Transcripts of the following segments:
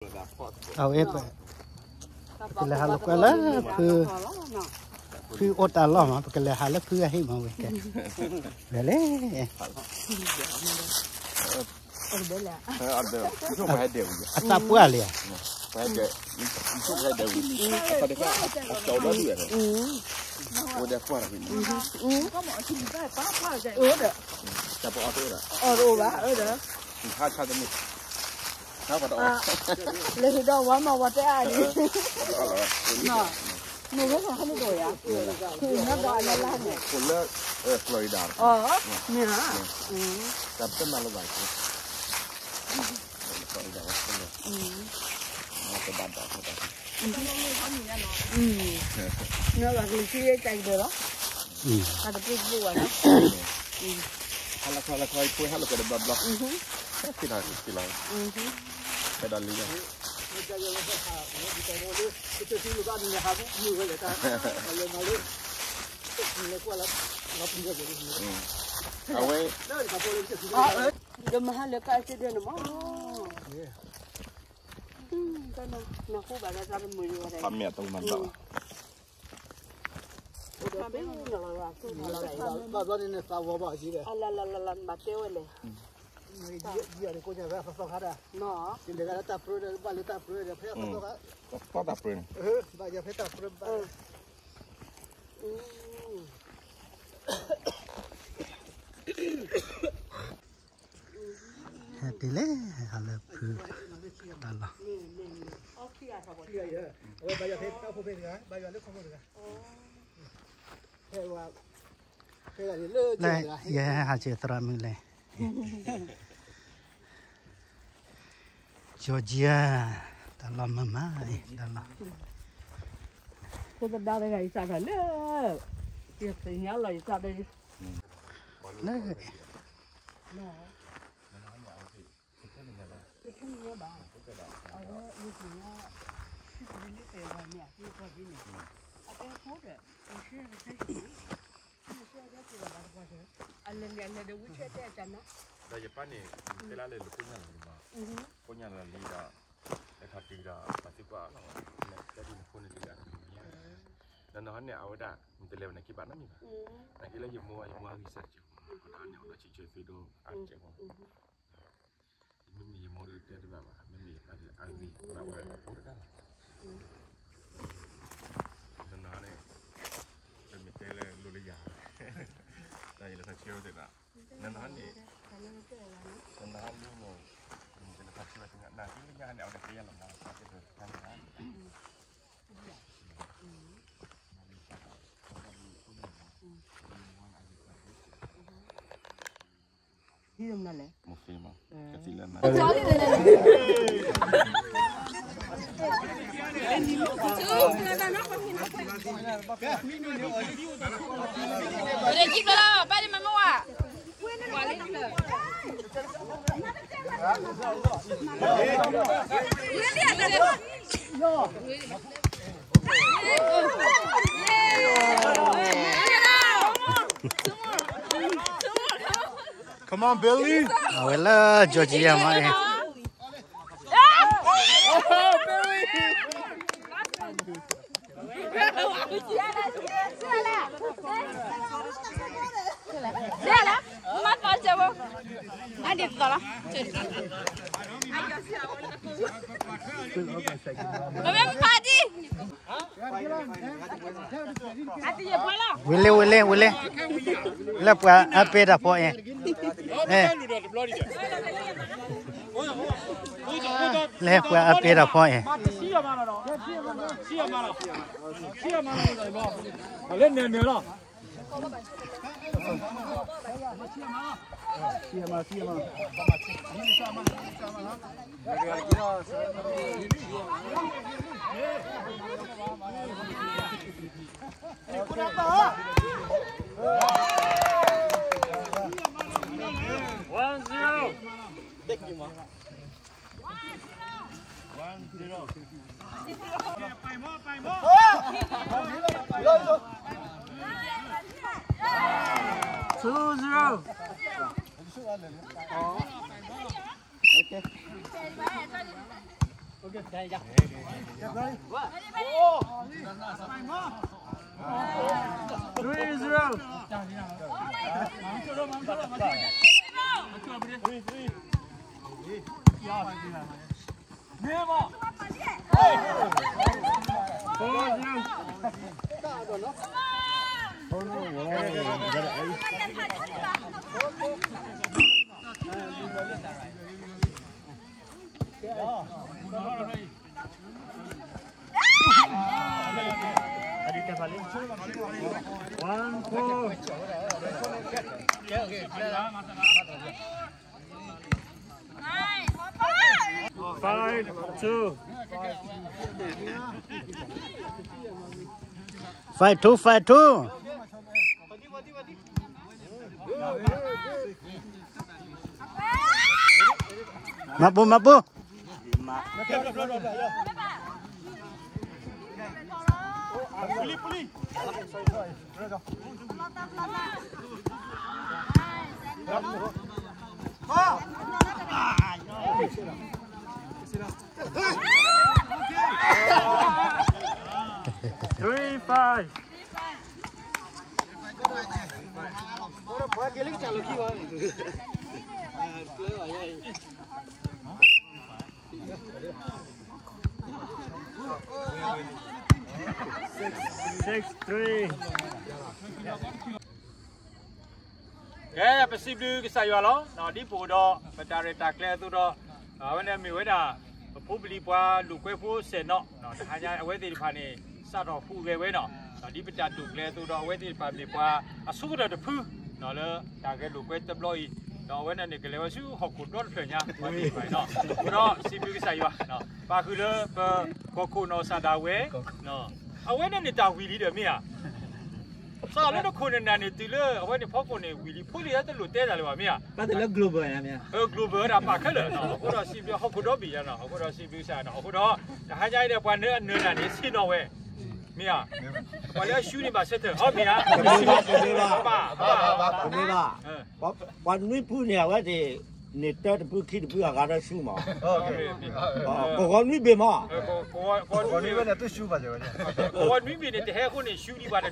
အဝဲ ပကလဲၤဟးလိာ်ကွဲလၢဖု, ဖုအိၣ်တၢ်လီၢ်မး ပကလဲၤဟးလၢဖုအဟံၣ်မးဝဲကဲ, ဝဲလဲၣ်, အသးပှၢ်လံဧါ, လၢဟံၣ်ဒီးဝါမၤဝါတဲအါဒံး, မ့ၢ်ဝဲဟဲလၢဒိၣ်ယၤ, လၢ Florida, မ့ၢ်ဧါ, တၢ်ပတမၤလၢၤဘၣ်, Florida, တဘၣ်ဒီး, နဘၣ်ကလံၤဆံတၢ်ကဒၢးလီၤ, တၢ်တပူၤတပူၤဘၣ်လီၤ, ဟါလီၤခီလီၤခီ ဖိဟဲလီၤကဒီးဘျီဘျီ, ခံလီၤ, ခံလီၤ, ဖဲဒီးလံ, အဝဲ, ဒီးမဟါလၢကါအစ့ဒဲးန့ၣ်မး, နဃူဘၣ်ဒီးတၢ်တမုာ်ယၤ, ဘၣ်ဘျီန့ၣ်န့ၣ် သးဝီဘၣ်အစ့ဒီး, အလလလလ မၤတဲဝဲလဲၣ်, ယၤန့ၣ်ကိးညါဝဲသီသီခါဒၣ်, ယလဲၤဂၤလၢတၢ်ပြၢဒီး ဘၣ်လၢတၢ်ပြၢဒီး ဖဲသီသီခါ, သီတၢ်ပြၢန့ၣ်, ဘၣ်ယၤဖဲတၢ်ပြၢဘၣ် ဟဲတုၤလဲၣ် ဟးလၢဖုတၢ်လီၢ်, အဝဲဘၣ်ယၤဖဲတၢ်အိၣ်ဖှိၣ်ဖဲတဂၤ, ဘၣ်ယၤလၢခီၣ်ခိၣ်တဂၤ, ဖဲဝဲ, ဖဲဂၤန့ၣ်လၢ, ယဟဲဟးစၢၤသရၣ်မုၣ်လဲၣ်, Georgia, တၢ်လီၢ်မၤမၤအံၤ တၢ်လီၢ်, ဖိသဒါတဂၤ ယသးထီၣ်လၢ, ယသ့ၣ်ညါလီၤ ယသးဒီး, လၢ ဒီးယပၢ်န့ၣ် တဲလၢလၢကိညၣ်လီၤလံမး, ကိညၣ်လီၤလံဒီး, လဲၤထီၣ်တုၤဒီး ပှၤသံကွၢ်အီၤလီၤ, တဲဒ်နဖိန့ၣ်တဂၤ, ဒီးနီၢ်ဟီန့ၣ် အဝဲဒၣ် နတလဲၤဝဲန့ၣ်က့ၤဘၣ်နီတမံၤဘၣ်, နာ်က့လၢယမိၢ် ယမိၢ်အဂံၢ်စၢ်က့ၤ, ဒီးန့ၣ်အဝဲဒၣ်ဆံးဆၢသုဒိၣ်အါကဲးမး မ့မ့ၢ်ယမိၢ်ဒီးတဲတဘၣ်ဘၣ်, မ့မ့ၢ်ယပၢ်ဒီးအဂ့ၢ်ဘၣ်ဝဲအဖိတဂၤလီၤ, ဒီးနီၢ်ဟီန့ၣ်, ပမ့ၢ်တဲလၢလိၤလၢယၤ, တၢ်ယလဲၤထီၣ်ဆၢဝဲသ့ၣ်ဒီး, နီၢ်ဟီန့ၣ်, နီၢ်ဟီန့ၣ်, တလဲၤထီၣ်ဆၢဝဲသ့ၣ်ညါ နာ်က့လၢညါန့ၣ် အဝဲန့ၣ်တဲယၤလီၤမး တၢ်တဲဒီးတခါန့ၣ် Come on, Billy. အဝဲလၢ Georgia မးအံၤ, ဝံၤလံ ဝံၤလံ ဝံၤလံ, လၢပှၤအါပ့တၢ်ဖီအံၤ, လၢပှၤအါပ့တၢ်ဖီအံၤ, လၢန့ၣ်န့ၣ်လီၤ. One zero. One zero. Two zero. Okay. Three zero. Four zero. One four. Five two. Five two, five two. မၤပူၤ မၤပူၤ. Three five. Six three. ကဲ ပစံးဘျုးကစၢ်ယွၤလီၤ. ဒ်ပအိၣ်ဒီး ပတၢ်ရဲၣ်တၢ်ကျဲၤအသိးဒီး အဝဲန့ၣ်မ့ၢ်ဝဲဒၣ် ပဖိပလံၤပှၤလိာ်ကွဲဖိစဲးနီၤ တဟါညါအဝဲသ့ၣ်တဖၣ်န့ၣ် စးထီၣ်ဟူးဂဲၤဝဲနီၤ. ဒ်ပတၢ်တိာ်ကျဲၤအသိးဒီး အဝဲသ့ၣ်တဖၣ်မ့ၢ်ပှၤအဆိကတၢၢ်တဖု လၢတၢ်ဂဲၤလိာ်ကွဲတဘျီအံၤ ဒီးအဝဲန့ၣ်န့ၣ် ကလဲၤဝဲဆူဟီၣ်ခိၣ်ဒီတဖျၢၣ်ညါ ပှၤသ့ၣ်တဖၣ်နီၤ. အဃိဒီးစံးဘျုးကစၢ်ယွၤ ပာ်ဃုာ်လၢပကီၢ်ခိၣ်နီၢ်စၢ်ဒၣ်ဝဲ အဝဲန့ၣ်န့ၣ်တၢ်ဝံၤလံဒီးမ့ၢ်ဧါ. စးလၢနခိၣ်နနၢ်န့ၣ် တုၤလၢအဝဲန့ၣ်ဖီခိၣ်န့ၣ် ဝံၤလံဖိလံၤတလိၣ်တဲတၢ်လၢၤဘၣ်မ့ၢ်ဧါ. ဘၣ်တလၢ global န့ၣ် global ဒၣ်ပာ်ခဲလၢာ်နီၤ. အဃိဒီးစံးဘျုးဟီၣ်ခိၣ်ဒီဘ့ၣ်ညါနီၤ. အဃိဒီးစံးဘျုးကစၢ်နီၤ. အဃိဒီး တဟါညါအံၤဒီး ပှၤနၢအနၢၤတၢ်န့ၣ် ဆ့ၣ်နီၤဝဲ မ့ၢ်ဧါ. ပှၤလၢအရှုံးန့ၣ်ဘၣ်ဆၢထၢၣ် အီၤမ့ၢ်ဧါ. ပှၤနွံဖုန့ၣ် အဝဲသ့ၣ်န့ၣ် တၢတဖုခံတဖုအဂၤဒီးရှုံးမး. ကဂီၤနွံဘ့ၣ်မး. ကဂီၤနွံဘ့ၣ်န့ၣ် တဟဲအဃိန့ၣ် ရှုံးဒံးဘၣ်တမံၤ. အ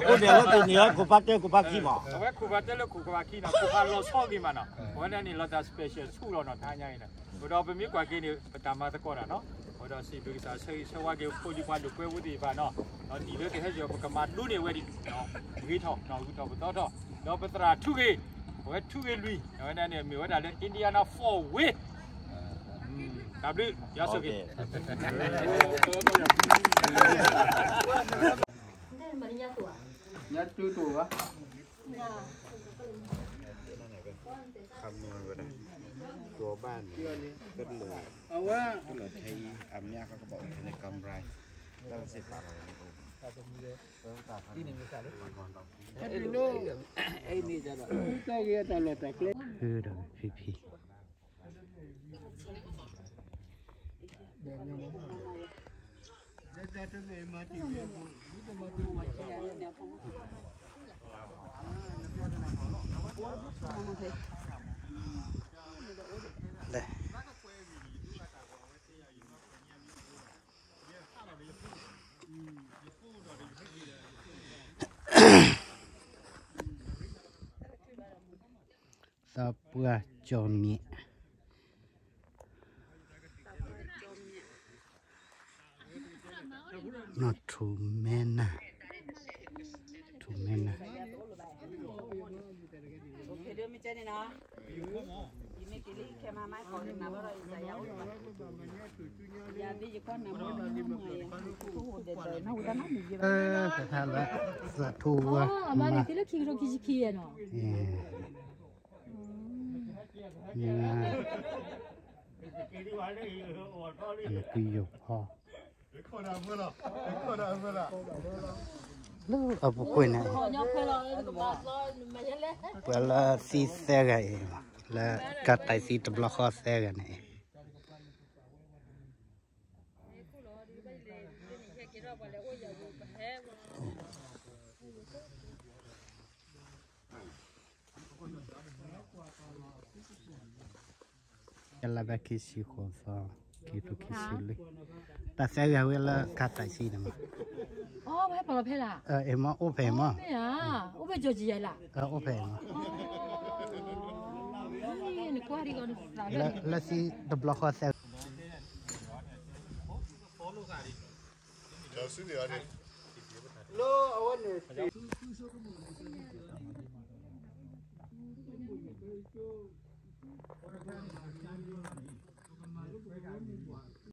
ဃိန့ၣ် အဝဲသ့ၣ်န့ၣ် ခိၣ်ဖးတၢ ခိၣ်ဖးခံမး. အဝဲခိၣ်ဖးတၢလၢခိၣ်ဖးခံနီၤ ခိၣ်ဖးလီၤဆီဂ့ၤမးနီၤ. အဝဲန့ၣ်န့ၣ် လီၤတၢ် special ဆူၣ်လီၤနီၤ တဟါညါအံၤန့ၣ်. အဃိဒီးပမ့ၢ်ကွၢ်က့ၤန့ၣ် ပတၢ်မၤသကိးတၢ်နီၤ. အဃိဒီးစံးဘျုးကစၢ် ဆၢဂ့ၤဆၢဝါက့ၤဖိလံၤပှၤလိာ်ကွဲဖိသ့ၣ်တဖၣ်နီၤ. ဒီးနံၣ်လၢကဟဲယီၤ ပကမၤဒိးန့ၢ်အဝဲဒံး ဂ့ၤထီၣ် ဂုၤထီၣ်ပသီထီၣ် ဒီးပသရၣ်ထူဂ့ၤ အဝဲထူဂ့ၤလွံၢ် အဝဲဒၣ်န့ၣ် မ့ၢ်ဝဲဒၣ်လၢ Indiana Fort Wayne တၢ်ဘျုး ယွၤဆိၣ်ဂ့ၤ ညါတူတူဝါ ခမဝဲဒၣ် ตัวบ้าน အဝဲ ကလီၤထဲအံၤ အများကဘၣ်အိၣ်ထဲန့ၣ် ကမ်ရၢၣ် လၢကစ့ၢ်ပာ်လီၤန့ၣ် ဖုဒီးဖံဖံ သးပှၢ်ကၠီၣ်မ့ၣ် နီၢ်ထူၣ်မဲနၢ် ထူၣ်မဲနၢ် သးထူဝါ အမၤန့ၣ်သ့လၢခံကထိခံဆံခံနီၤ နကယိၣ်ဖီ လၢအပူၤကွံာ်န့ၣ် ပှၤလၢသံသၢဂၤအံၤ လၢကတၢၢ်သံတဘျီဃီသၢဂၤန့ၣ် ကလါဘၣ်ခံဆံဃိးသီ ခံထူခံဆံလွံၢ်, တၢ်သၢဂၤဝဲလၢခါတၢ်ဆံန့ၣ်မး, အိၣ်ဖဲမး, အိၣ်ဖဲမး, အိၣ်ဖဲကၠီၤကယဲလး, အိၣ်ဖဲမး, လၢသံတဘျီဃီသၢဂၤ, လၢအဝဲန့ၣ်